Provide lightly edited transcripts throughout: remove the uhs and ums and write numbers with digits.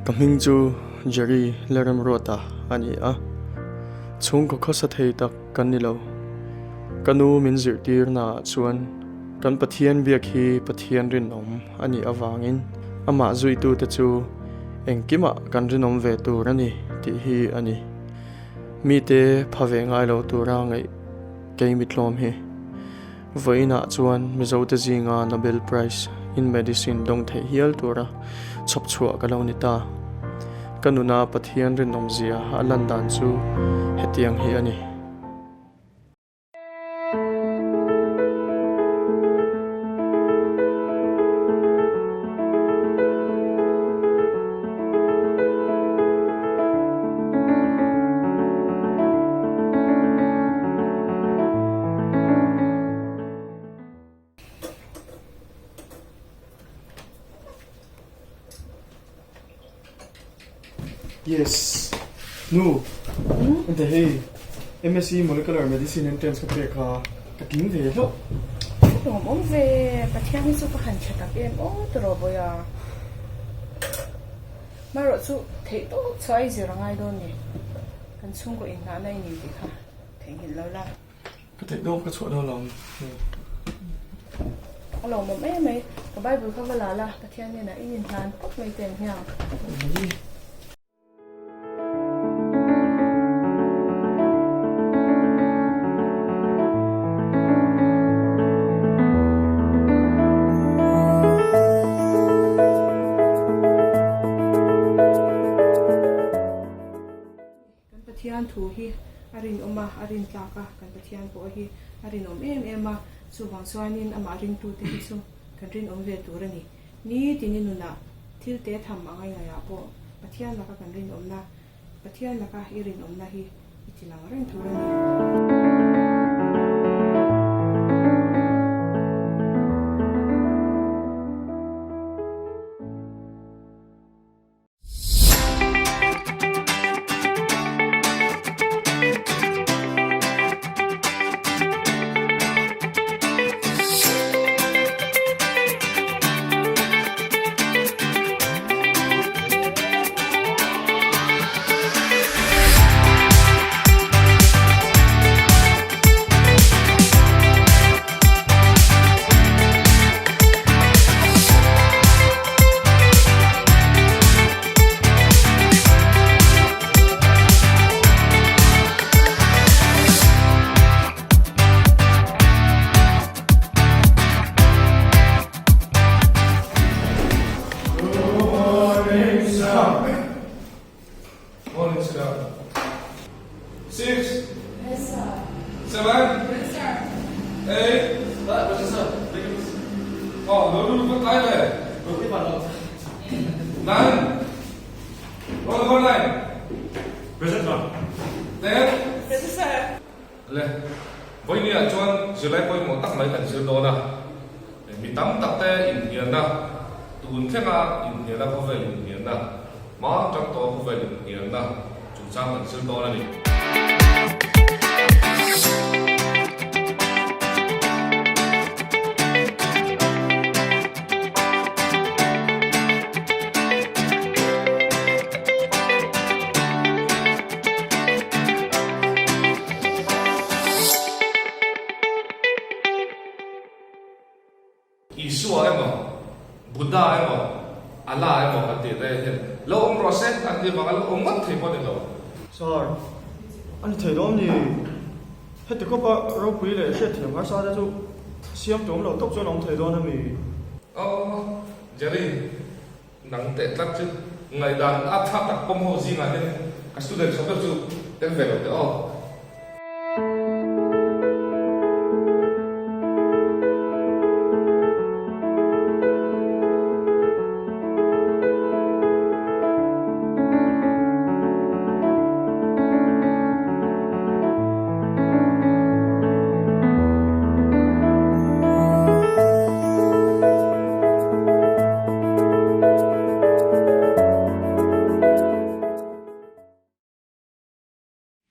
Ka hming chu Jerry Leremruata a ni a, chhungkaw khawsa thei tak kan ni lo. Ka nu min zirtirnaah chuan kan Pathian biak hi Pathian rinawm a nih avangin amah zuitute chu engkimah kan rinawm ve tur a ni tih hi a ni. Mite pha ve ngai lo tura ngaih kei mitlawm hi. Vawiinah chuan Mizote zinga Nobel Prize in Medicine dawng theih hial tura chhawp chhuah ka lo ni ta. Ka nuna Pathian rinawmzia a lan dan chu hetiang hi a ni. Yes. Nu. Ente hei MSc Molecular Medicine entrance ka pek kha ka tling ve hlauh. Lawm awm ve. Pathian hi chu ka han tha tak em aw tawh bawiha. Marawh chu theih tawp chhuah i zir a ngai dawn ni. Kan chhungkaw inhnahna i ni tih kha theihnghilh lo la. Ka theih dawk ka chhuah dawn lo ang. A lawmawm em mai. Ka Bible kha va la la, Pathian hnenah i inhlan phawt mai teh ang hiang. Kan Pathian thu hi a rinawm a, a rintlak a, kan Pathian pawh hi a rinawm em em a, chuvang chuanin amah ringtute hi chu kan rinawm ve tur a ni. Nitini nunah thil te tham a ngaihngaiah pawh Pathian laka kan rinawmna, Pathian laka i rinawmna hi i ti lang reng tur a ni. Morning, sir. Six. Yes, sir. Seven. Yes, sir. Eight. Oh, lo lu lo kai le. Nine. Roll number nine. Present sir. Ten. Present sir. Le. Vawinia chuan zirlai pawimawh tak mai kan zir dawn a. Mi tam tak te inhnialna, tun thlenga inhnialna khawvel inhnialna, hma tang tawh khawvel inhnialna chungchang kan zir dawn a ni. Isua emaw, Buddha emaw, Allah emaw kan tih te hian lo awm rawh se an tih avanga lo awm ngawt thei pawh a ni lo. Sir, a ni thei dawn ni. Heti khawpa ropui leh hriatthiam harsa te chu siam tum lo tawp chuan a awm thei dawn a mi? Aw, Jerry, nang teh tlat chu ngaihdan a tha tak pawm ho zingah hian ka student tha deuh chu tel ve lo teh aw.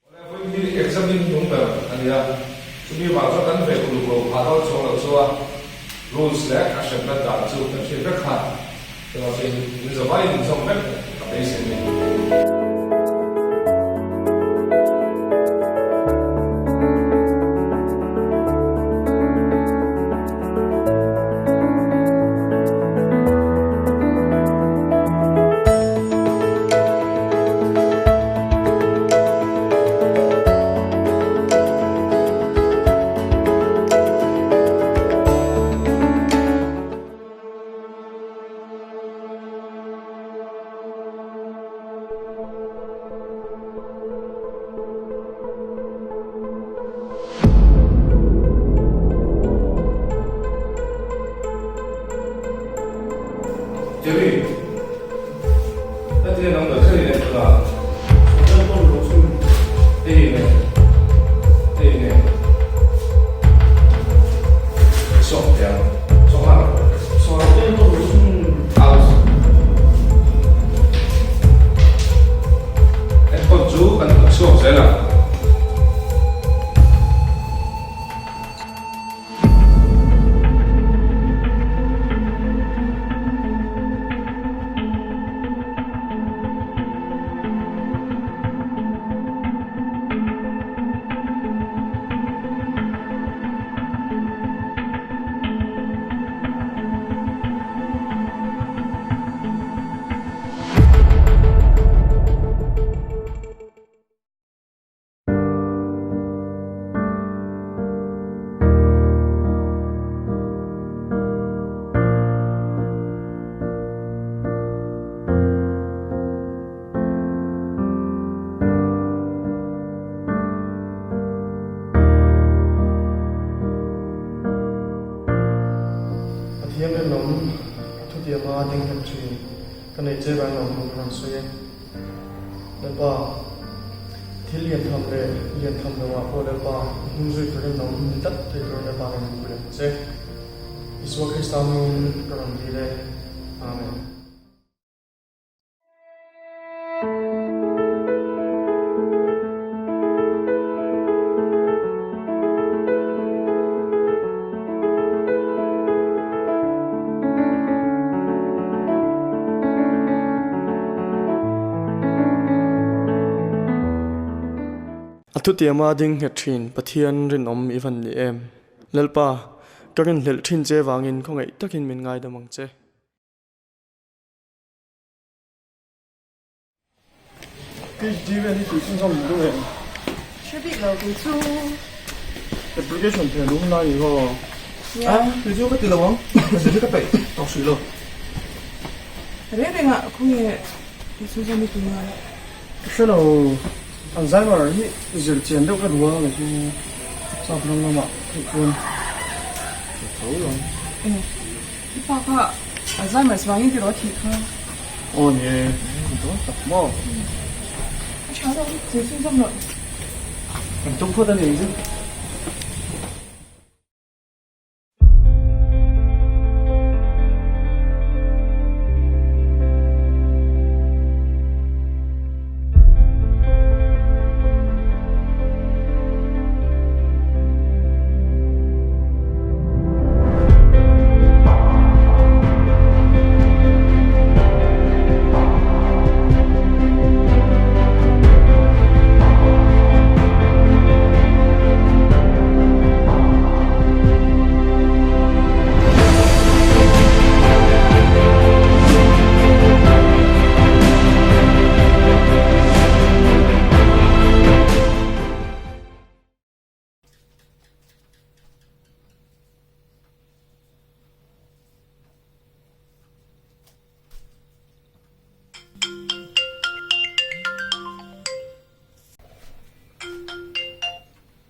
Awle, vawiin hi exam in hnung ber a ni a, chumi vang chuan kan ve uluk lo phah dawn chuang lo chu a, rules leh a hremna dan chu kan hriat vek kha, chuvang chuan in zavaiin in zawm vek. beisei a ni. Jerry, hetiang ang ber kher in enkawl a. Hei nge, hei nge. Sawk teh ang, sawk nghal rawh. Out. Enkawl chu kan thawk chhuak zel ang. Pathian rinawm a thutiama ding nghet thin ka neih che vang lo hmuh ka rawn sawi e. Lalpa, thil lian tham leh lian tham lo ah pawh Lalpa i hnung zui turin lo ni tlat thei turin Lalpa ka min pui ang che. Isua Krista hmingin ka rawn dil e. Amen. A thutiama ding nghet thin Pathian rinawm i van ni em? Lalpa, ka rinhlelh thin che vangin khawngaih takin min ngaidam ang che. PhD vel hi tih chhunzawm duh em? Hre bik lo kei chu. Application thei lung lai ni maw? Nia. Kei chu ka ti lo ang. Ka zir hi ka peih tawk hrih lo. Reng reng ah khawnge tih chhunzawm hi tum ngai? Ka hre lo. Alzheimer hi zir chian deuh ka duh a kei chu sap ram lamah theih chuan ka tho lo. Eng i pa kha Alzheimer's vangin tiraw a thih kha? Aw ni e, ni dawn tak maw? A tha lo, zir chhunzawm loh. Kan tum phawt a ni ang chu.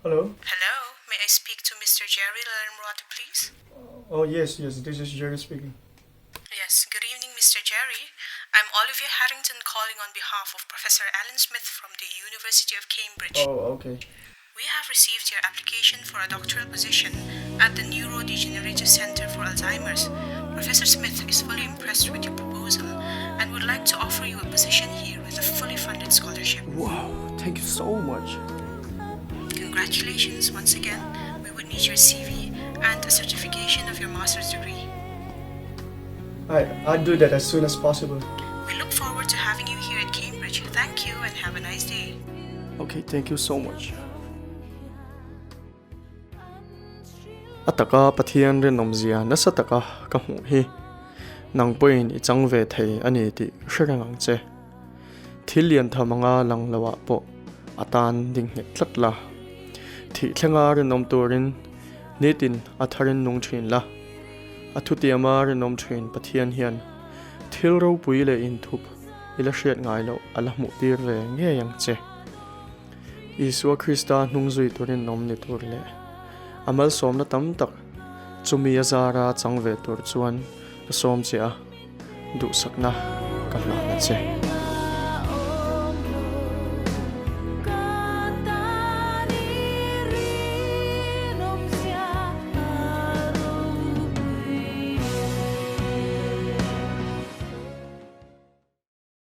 Hello. Hello, may I speak to Mister Jerry Lalremruata please? Oh yes, yes, this is Jerry speaking. Yes, good evening Mister Jerry. I'm Olivia Harrington calling on behalf of Professor Alan Smith from the University of Cambridge. Oh, okay. We have received your application for a doctoral position at the Neurodegenerative Center for Alzheimer's. Professor Smith is fully impressed with your proposal and would like to offer you a position here with a fully funded scholarship. Wow, thank you so much. Congratulations once again. We would need your CV and a certification of your master's degree. I, I'd do that as soon as possible. We look look forward to having you here at Cambridge. Thank you and have a nice day. Okay, thank you so much. A taka Pathian rinawmzia nasa taka ka hmuh hi nang pawhin i chang ve thei a ni tih hre reng ang che. Thil lian tham anga lang lo ah pawh a tan ding nghet tlat la. Thih thlenga rinawm turin nitin a tharin nung thin la. A thutiama rinawm thin Pathian hian thil ropui leh inthup i la hriat ngai loh a la hmuh tir ve ngei ang che. Isua Krista hnung zui turin awm ni tur leh a malsawmna tam tak chumi a zara chang ve tur chuan ka sawm che a, duhsakna ka hlan a che.